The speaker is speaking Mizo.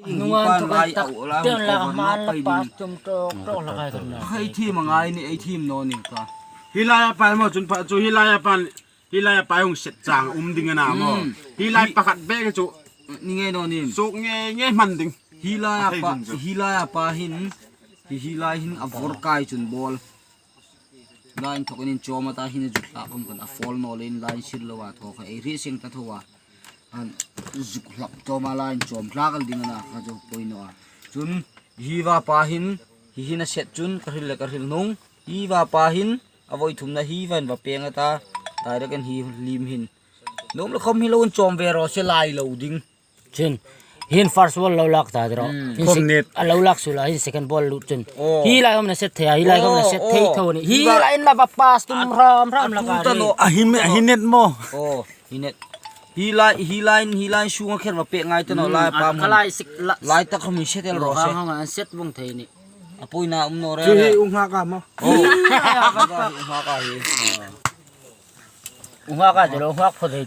Hi lai a pai maw cun cu hi lai a pan hi lai a pai hung set chang um ding ana maw hi lai pakhat be ke chu ni nge no ni sok nge nge hman ding hi lai a pa hi lai a pa hin hi hi lai hin a vor kai chun ball line thok in chom ata hin a zut hla kom kan a fall no len line sir lo a tho kha ei ri sing ta thowa an zuk hlap choma line chom thla kal ding ana kha chu poino a chun hi wa pa hin hi hin a set chun ka hril le ka hril nung hi wa pa hin a voi thum na hi van va peng ata direct in hi lim hin nom la khom hi lo in chom ve ro se lai lo ding Cun hin first ball lo lak ta dro. Hin Khom net. A lo lak sula hin second ball lut cun. Oh. Hi lai om na set thea hi lai om na set thei Oh, tho ni. Hi lai in la va pass tum ram ram la ka ta ni. no A hin a hin net mo. Oh, hi net. Hi lai hi line hi line sunga kher va pe ngai te no lai pa Ka lai sik la. Lai tak khom hi setel ro se. Hang an set bung thei ni. A poina um no re. Chu hi ung ha ka mo. Oh. Ha ka hi. Unga ka jelo huak pho thei.